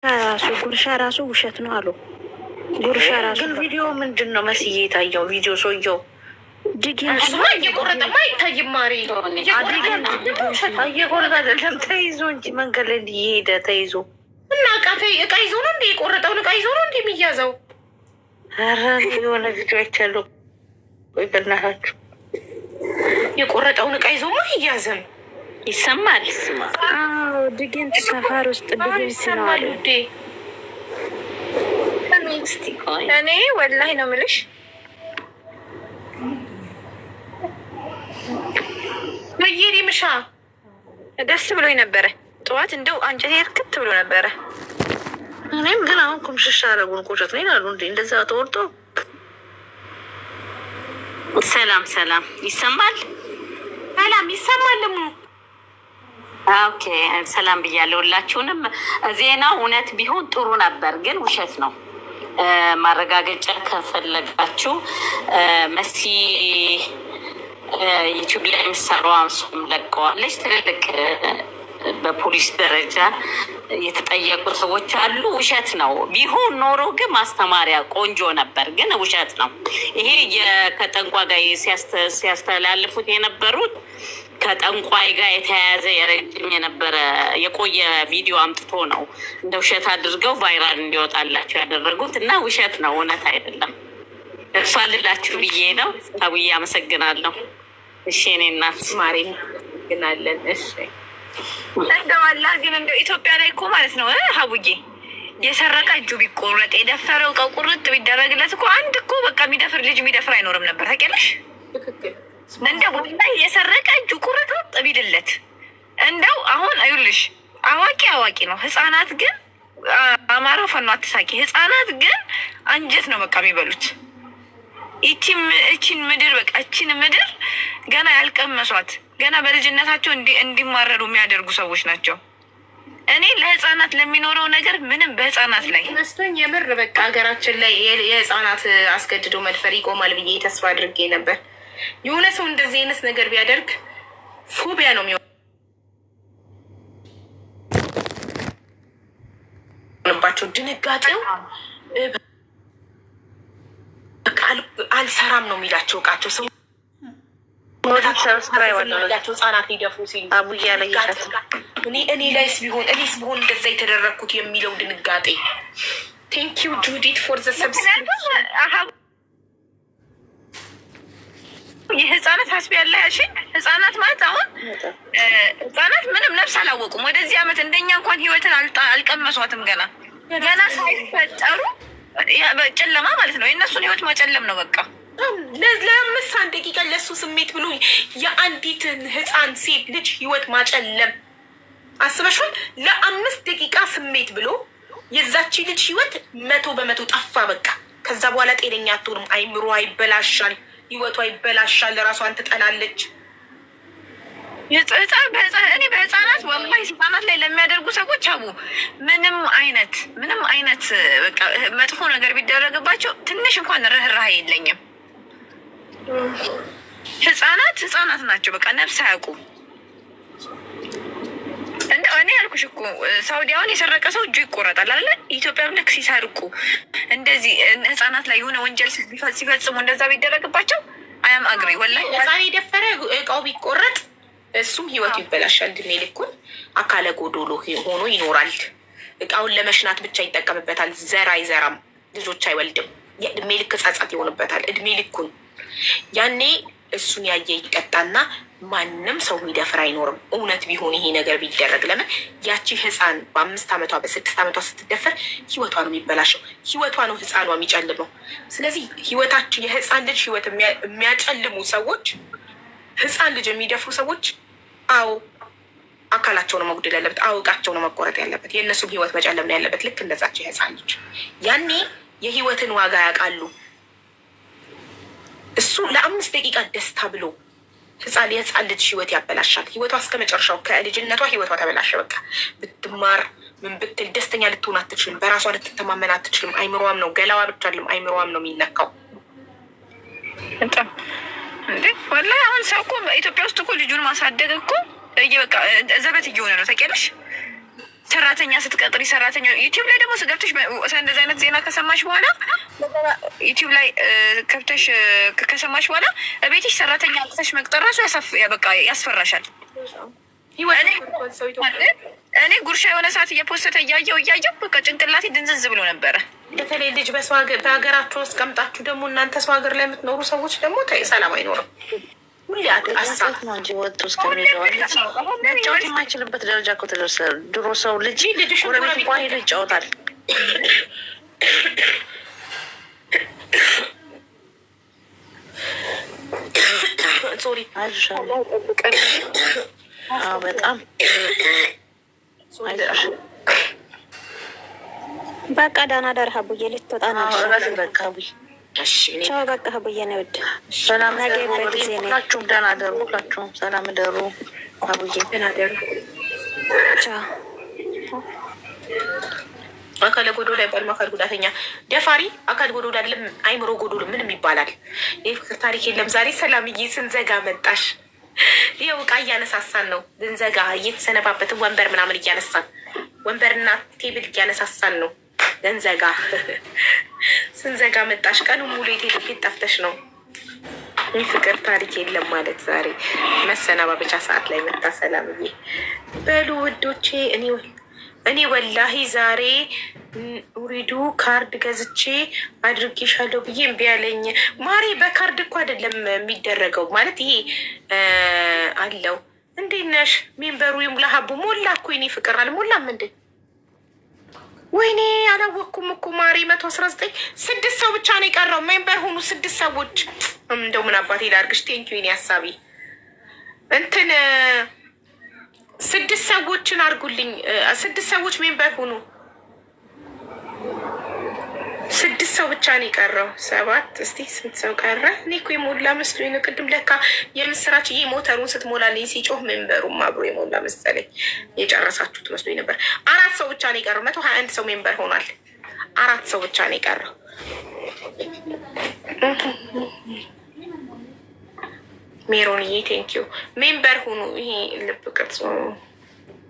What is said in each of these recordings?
ራሱ ጉርሻ ራሱ ውሸት ነው አሉ። ጉርሻ ራሱ ግን ቪዲዮ ምንድን ነው መስዬ የታየው ቪዲዮ ሰውየው እሱማ እየቆረጠማ አይታይም። ማሪ እየቆረጠ አይደለም ተይዞ እንጂ መንገድ ላይ እየሄደ ተይዞ እና እቃ ይዞ ነው እንደ የቆረጠውን እቃ ይዞ ነው እንደ የሚያዘው። ኧረ የሆነ ቪዲዮ አይቻለሁ። ቆይ በእናታችሁ የቆረጠውን እቃ ይዞማ አይያዝም። ይሰማል። አዎ ድግምት ሰፈር ውስጥ አሁን ድግምት ነው ይሰማል አሉ። ውዴ። እስቲ ቆይ እኔ ወላሂ ነው የምልሽ። ወይኔ ምሻ ደስ ብሎኝ ነበረ። ጠዋት እንደው አንጀቴ እርክት ብሎ ነበረ። እኔም ግን አሁን ኩምሽሽ አደረጉን ቁጨት ነው ይላሉ። እንዴ እንደዛ ተወርጦ ሰላም ሰላም፣ ይሰማል። ሰላም ይሰማል። ሙ Okay ሰላም ብያለሁ ሁላችሁንም። ዜናው እውነት ቢሆን ጥሩ ነበር፣ ግን ውሸት ነው። ማረጋገጫ ከፈለጋችሁ መሲ ዩቲዩብ ላይ የምትሰራው እሱም ለቀዋለች። ትልልቅ በፖሊስ ደረጃ የተጠየቁ ሰዎች አሉ። ውሸት ነው። ቢሆን ኖሮ ግን ማስተማሪያ ቆንጆ ነበር፣ ግን ውሸት ነው። ይሄ ከጠንቋይ ጋር ሲያስተላልፉት የነበሩት ከጠንቋይ ጋር የተያያዘ የረጅም የነበረ የቆየ ቪዲዮ አምጥቶ ነው እንደ ውሸት አድርገው viral እንዲወጣላቸው ያደረጉት እና ውሸት ነው፣ እውነት አይደለም። እሷ ልላችሁ ብዬ ነው። አብዬ አመሰግናለሁ። እሺ የእኔ እናት ማሪ ግናለን። እሺ እንደው አላህ ግን እንደው ኢትዮጵያ ላይ እኮ ማለት ነው ሀቡዬ የሰረቀ እጁ ቢቆረጥ የደፈረው እቃው ቁርጥ ቢደረግለት እኮ አንድ እኮ በቃ የሚደፍር ልጅ የሚደፍር አይኖርም ነበር። ታውቂያለሽ? ትክክል። እንደው ወላሂ የሰረቀ እጁ ቁርጥ ቢልለት እንደው አሁን አይውልሽ አዋቂ አዋቂ ነው። ህጻናት ግን አማራ ፈኖ አትሳቂ። ህጻናት ግን አንጀት ነው በቃ የሚበሉት። ይቺን ምድር በቃ ይቺን ምድር ገና ያልቀመሷት ገና በልጅነታቸው እንዲማረሩ የሚያደርጉ ሰዎች ናቸው። እኔ ለህፃናት ለሚኖረው ነገር ምንም በህፃናት ላይ መስሎኝ የምር በቃ ሀገራችን ላይ የህፃናት አስገድዶ መድፈር ይቆማል ብዬ ተስፋ አድርጌ ነበር። የሆነ ሰው እንደዚህ አይነት ነገር ቢያደርግ phobia ነው የሚሆንባቸው። ድንጋጤው በቃ አልሰራም ነው የሚላቸው እቃቸው ሰው ያቸው ህጻናት ሊደፍሩ ሲሉ አቡያ ላይ እኔ ላይስ ቢሆን እኔስ ቢሆን እንደዛ የተደረግኩት የሚለው ድንጋጤ። Thank you ጁዲት for the subscription። የህፃናት ሀስቢ ያለ ያልሽኝ ህፃናት ማለት አሁን ህፃናት ምንም ነፍስ አላወቁም። ወደዚህ አመት እንደኛ እንኳን ህይወትን አልቀመሷትም። ገና ገና ሳይፈጠሩ ጨለማ ማለት ነው። የእነሱን ህይወት ማጨለም ነው በቃ። ለአምስት አንድ ደቂቃ ለእሱ ስሜት ብሎ የአንዲትን ህፃን ሴት ልጅ ህይወት ማጨለም አስበሽዋል? ለ5 ደቂቃ ስሜት ብሎ የዛቺ ልጅ ህይወት 100% ጠፋ። በቃ ከዛ በኋላ ጤነኛ አትሆንም። አይምሯ ይበላሻል፣ ህይወቷ ይበላሻል፣ ራሷን ትጠላለች። እኔ በህፃናት ወላሂ ህፃናት ላይ ለሚያደርጉ ሰዎች አቡ ምንም አይነት ምንም አይነት በቃ መጥፎ ነገር ቢደረግባቸው ትንሽ እንኳን ርህራሄ የለኝም። ህፃናት ህፃናት ናቸው። በቃ ነፍስ አያውቁም። እንደ እኔ ያልኩሽ እኮ ሳውዲ አሁን የሰረቀ ሰው እጁ ይቆረጣል አይደለ? ኢትዮጵያም ልክ ሲሰርቁ እንደዚህ ህፃናት ላይ የሆነ ወንጀል ሲፈጽሙ እንደዛ ቢደረግባቸው I am agree ወላሂ። ህፃን የደፈረ እቃው ቢቆረጥ እሱም ህይወቱ ይበላሻል። እድሜ ልኩን አካለ ጎዶሎ ሆኖ ይኖራል። እቃውን ለመሽናት ብቻ ይጠቀምበታል። ዘር አይዘራም፣ ልጆች አይወልድም። የእድሜ ልክ ጸጸት ይሆንበታል። እድሜ ልኩን ያኔ እሱን ያየ ይቀጣና ማንም ሰው የሚደፍር አይኖርም። እውነት ቢሆን ይሄ ነገር ቢደረግ ለምን ያቺ ህፃን በ5 ዓመቷ በ6 ዓመቷ ስትደፈር ህይወቷ ነው የሚበላሸው፣ ህይወቷ ነው ህፃኗ የሚጨልመው። ስለዚህ ህይወታችን የህፃን ልጅ ህይወት የሚያጨልሙ ሰዎች፣ ህፃን ልጅ የሚደፍሩ ሰዎች፣ አዎ አካላቸው ነው መጉደል ያለበት፣ አዎ እቃቸው ነው መቆረጥ ያለበት፣ የእነሱም ህይወት መጨለም ነው ያለበት። ልክ እንደዛቸው የህፃን ልጅ ያኔ የህይወትን ዋጋ ያውቃሉ። እሱ ለ5 ደቂቃ ደስታ ብሎ የህፃን ልጅ ህይወት ያበላሻል። ህይወቷ እስከ መጨረሻው ከልጅነቷ ህይወቷ ተበላሸ። በቃ ብትማር ምን ብትል ደስተኛ ልትሆን አትችልም። በራሷ ልትተማመን አትችልም። አይምሮዋም ነው ገላዋ ብቻ አይደለም አይምሮዋም ነው የሚነካው። በጣም እንዴ ወላሂ አሁን ሰው እኮ ኢትዮጵያ ውስጥ እኮ ልጁን ማሳደግ እኮ በቃ ዘበት እየሆነ ነው ታውቂያለሽ። ሰራተኛ ስትቀጥሪ ሰራተኛ ዩቲዩብ ላይ ደግሞ ገብተሽ እንደዚህ አይነት ዜና ከሰማሽ በኋላ፣ ዩቲዩብ ላይ ከብተሽ ከሰማሽ በኋላ ቤትሽ ሰራተኛ አምጥተሽ መቅጠር ራሱ በቃ ያስፈራሻል። እኔ ጉርሻ የሆነ ሰዓት እየፖሰተ እያየው እያየው በቃ ጭንቅላቴ ድንዝዝ ብሎ ነበረ። በተለይ ልጅ በሰው በሀገራችሁ አስቀምጣችሁ ደግሞ እናንተ ሰው ሀገር ላይ የምትኖሩ ሰዎች ደግሞ ሰላም አይኖርም። ሁሌ ሀሳብ ነው እንጂ ወጡ እስከሚገባ መጫወት የማይችልበት ደረጃ እኮ ተደርሰ። ድሮ ሰው ልጅ ጎረቤት እንኳን ሄዶ ይጫወታል። Sorry። በጣም። በቃ ደህና ደር ሀቡዬ፣ ልትወጣ ነው። በቃ ሀቡዬ። ቻው። በቃ ሀቡዬ ነው ውድ። ሰላም ሁላችሁም፣ ደህና ደሩ። ሁላችሁም ሰላም ደሩ። ሀቡዬ። ደህና ደሩ። ቻው። አካለ ጎዶሎ አይባልም፣ አካል ጉዳተኛ። ደፋሪ አካል ጎዶሎ አይደለም፣ አይምሮ ጎዶሎ ምንም ይባላል። የፍቅር ታሪክ የለም። ዛሬ ሰላምዬ ስንዘጋ መጣሽ። ይኸው እቃ እያነሳሳን ነው፣ ልንዘጋ እየተሰነባበትን ወንበር ምናምን እያነሳን፣ ወንበርና table እያነሳሳን ነው ልንዘጋ። ስንዘጋ መጣሽ። ቀኑን ሙሉ የት ጠፍተሽ ነው? የፍቅር ታሪክ የለም ማለት ዛሬ መሰነባበቻ ሰዓት ላይ መጣ ሰላምዬ። በሉ ውዶቼ፣ እኔ ወላሂ ዛሬ ውሪዱ ካርድ ገዝቼ አድርጌሻለሁ ብዬ እምቢ አለኝ። ማሪ፣ በካርድ እኮ አይደለም የሚደረገው፣ ማለት ይሄ አለው። እንዴት ነሽ? Member ኡ ይሙላ። ሀቡ ሞላ እኮ የኔ ፍቅር፣ አልሞላም እንዴ? ወይኔ አላወቅኩም እኮ ማሪ። 119፣ ስድስት ሰው ብቻ ነው የቀረው። Member ሁኑ ስድስት ሰዎች። እንደው ምን አባቴ ላድርግሽ? Thank you የኔ ሀሳቢ። እንትን ስድስት ሰዎችን አድርጉልኝ። ስድስት ሰዎች member ሁኑ። ስድስት ሰው ብቻ ነው የቀረው። ሰባት፣ እስቲ ስንት ሰው ቀረ? እኔ እኮ የሞላ መስሎኝ ነው ቅድም። ለካ የምስራች ይሄ ሞተሩን ስትሞላልኝ ሲጮህ member ኡም አብሮ የሞላ መሰለኝ። የጨረሳችሁት መስሎኝ ነበር። አራት ሰው ብቻ ነው የቀረው። 121 ሰው member ሆኗል። አራት ሰው ብቻ ነው የቀረው። ሜሮንዬ thank you። Member ሁኑ። ይሄ ልብ ቅርጽ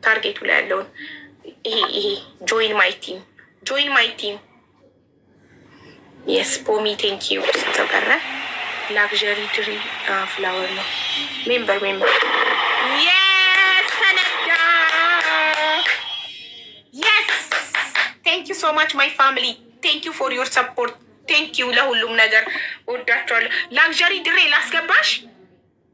target ኡ ላይ ያለውን ይሄ join my team፣ join my team። Yes ፖሚ፣ thank you። ስንት ሰው ቀረ? Luxury ድሪ flower ነው። Member፣ member። Yes፣ ፈነዳ። Yes, thank you so much, my family. Thank you for your support. Thank you ለሁሉም ነገር፣ ወዳቸዋለሁ። Luxury ድሬ ላስገባሽ፣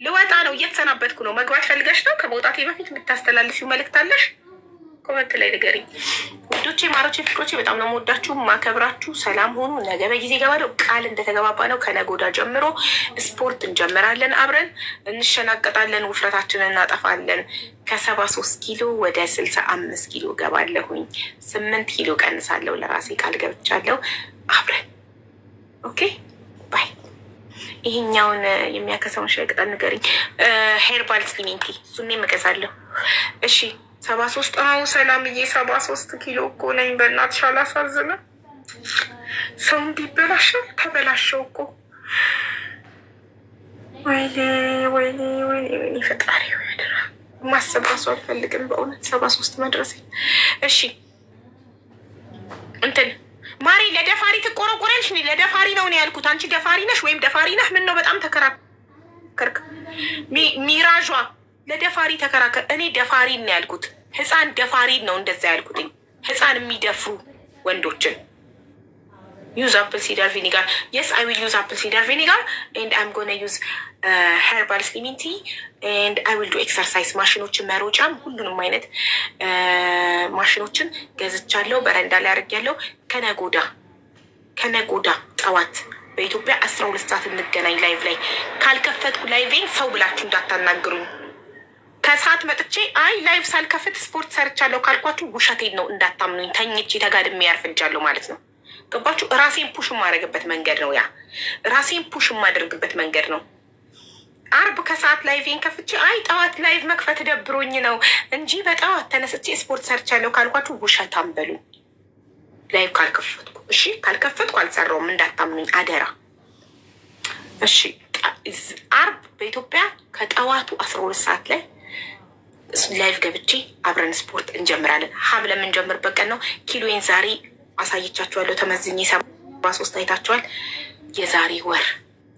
ልወጣ ነው፣ እየተሰናበትኩ ነው። መግባት ፈልገሽ ነው? ከመውጣቴ በፊት የምታስተላልፊው መልእክት አለሽ? Comment ላይ ንገሪኝ። ውዶቼ፣ ማሮቼ፣ ፍቅሮቼ፣ በጣም ነው የምወዳችሁ ማከብራችሁ። ሰላም ሆኑ። ነገ በጊዜ እገባለሁ። ቃል እንደተገባባ ነው። ከነገ ወዲያ ጀምሮ ስፖርት እንጀምራለን። አብረን እንሸናቀጣለን፣ ውፍረታችንን እናጠፋለን። ከ73 ኪሎ ወደ 65 ኪሎ እገባለሁኝ። 8 ኪሎ ቀንሳለሁ። ለራሴ ቃል ገብቻለሁ። አብረን okay, bye። ይሄኛውን የሚያከሳውን ሻይ ቅጠል ንገሪኝ። Herbal slimming tea፣ እሱን እገዛለሁ። እሺ፣ 73። አሁን ሰላምዬ፣ 73 ኪሎ እኮ ነኝ። በእናትሽ አላሳዝንም? ሰው እንዲበላሸው ተበላሸው እኮ። ወይኔ ወይኔ ወይኔ ወይኔ፣ ፈጣሪ ያደራ። ማሰብ ራሱ አልፈልግም በእውነት 73 መድረሴ። እሺ እንትን ማሪ፣ ለደፋሪ ትቆረቆሪያለሽ? እኔ ለደፋሪ ነው ነው ያልኩት። አንቺ ደፋሪ ነሽ ወይም ደፋሪ ነህ? ምን ነው በጣም ተከራከርክ? ሚራዧ ለደፋሪ ተከራከር። እኔ ደፋሪ ነው ያልኩት። ህፃን ደፋሪ ነው እንደዛ ያልኩትኝ። ህፃን የሚደፍሩ ወንዶችን። Use apple cider vinegar. Yes, I will use apple cider vinegar and I'm gonna use herbal slimming tea and I will do exercise። ማሽኖችን፣ መሮጫም ሁሉንም አይነት ማሽኖችን ገዝቻለሁ። በረንዳ ላይ አድርጌያለሁ። ከነጎዳ ጠዋት በኢትዮጵያ 12 ሰዓት እንገናኝ live ላይ። ካልከፈትኩ live ኤን ሰው ብላችሁ እንዳታናግሩኝ። ከሰዓት መጥቼ አይ live ሳልከፍት ስፖርት ሰርቻለሁ ካልኳችሁ ውሸቴን ነው፣ እንዳታምኑኝ። ተኝቼ ተጋድሜ ያርፍጃለሁ ማለት ነው። ገባችሁ? ራሴን push የማደርግበት መንገድ ነው ያ። ራሴን push የማደርግበት መንገድ ነው። አርብ ከሰዓት live ኤን ከፍቼ አይ ጠዋት live መክፈት ደብሮኝ ነው እንጂ በጠዋት ተነስቼ ስፖርት ሰርቻለሁ ካልኳችሁ ውሸታም በሉኝ። Live ካልከፈትኩ፣ እሺ፣ ካልከፈትኩ አልሰራውም፣ እንዳታምኑኝ አደራ። እሺ፣ አርብ በኢትዮጵያ ከጠዋቱ 12 ሰዓት ላይ Live ገብቼ አብረን ስፖርት እንጀምራለን። ሀ ብለን የምንጀምርበት ቀን ነው። ኪሎዬን ዛሬ አሳይቻችኋለሁ። ተመዝኜ 73 አይታችኋል። የዛሬ ወር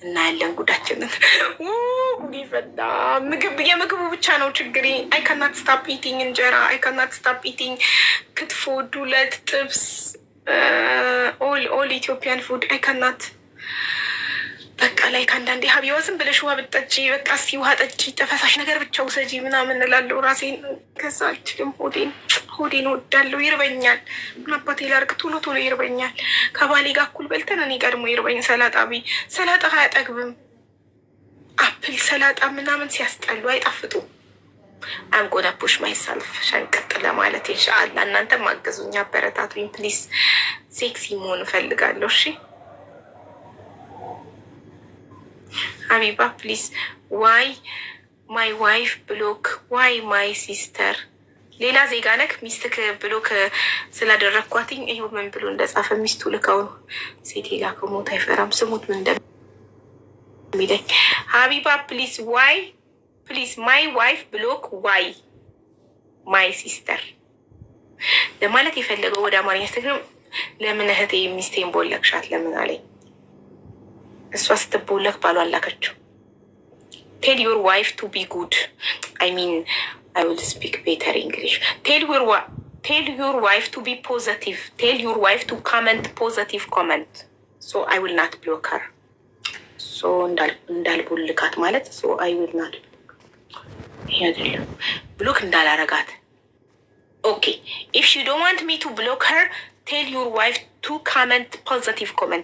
እናያለን ጉዳችንን። ጉድ ፈላ። ምግብ የምግቡ ብቻ ነው ችግሬ። አይ ካናት ስታፕ ኢቲንግ እንጀራ፣ አይ ካናት ስታፕ ኢቲንግ ክትፎ፣ ዱለት፣ ጥብስ፣ ኦል ኢትዮጵያን ፉድ አይ ካናት። በቃ ላይ ከአንዳንዴ ሀቢባ ዝም ብለሽ ውሃ ብትጠጪ፣ በቃ እስኪ ውሃ ጠጪ፣ ፈሳሽ ነገር ብቻ ውሰጂ ምናምን እላለሁ ራሴን። ከዛ አልችልም፣ ሆዴን እወዳለሁ፣ ይርበኛል። ምን አባቴ ላድርግ? ቶሎ ቶሎ ይርበኛል። ከባሌ ጋር እኩል በልተን እኔ ቀድሞ ይርበኝ። ሰላጣ ሰላጣ አያጠግብም። Apple ሰላጣ ምናምን ሲያስጠሉ አይጣፍጡም። I'm gonna push myself ሸንቀጥ ለማለት ኢንሻአላ። እናንተም አግዙኝ፣ አበረታቱኝ please። Sexy መሆን እፈልጋለሁ። እሺ ሀቢባ please, why my wife block, why my sister? ሌላ ዜጋ ነክ ሚስትክ block ስላደረግኳትኝ ይኸው ምን ብሎ እንደጻፈ ሚስቱ ልካው ነው። ሴት የላከው ሞት አይፈራም። ስሙት ምን እንደሚለኝ። ሀቢባ please, why, please, my wife block, why my sister ለማለት የፈለገው ወደ አማርኛ ስትግርም ለምን እህቴ ሚስቴን ቦለክሻት ለምን አለኝ። እሷ ስትቦለክ ባሏ አላከችው። Tell your wife to be good. I mean, I will speak better English. Tell your wife to be positive. Tell your wife to comment positive comment so I will not block her. So እንዳልቦልካት ማለት so I will not ይሄ አይደለም block እንዳላረጋት። Okay, if she don't want me to block her, tell your wife to comment positive comment.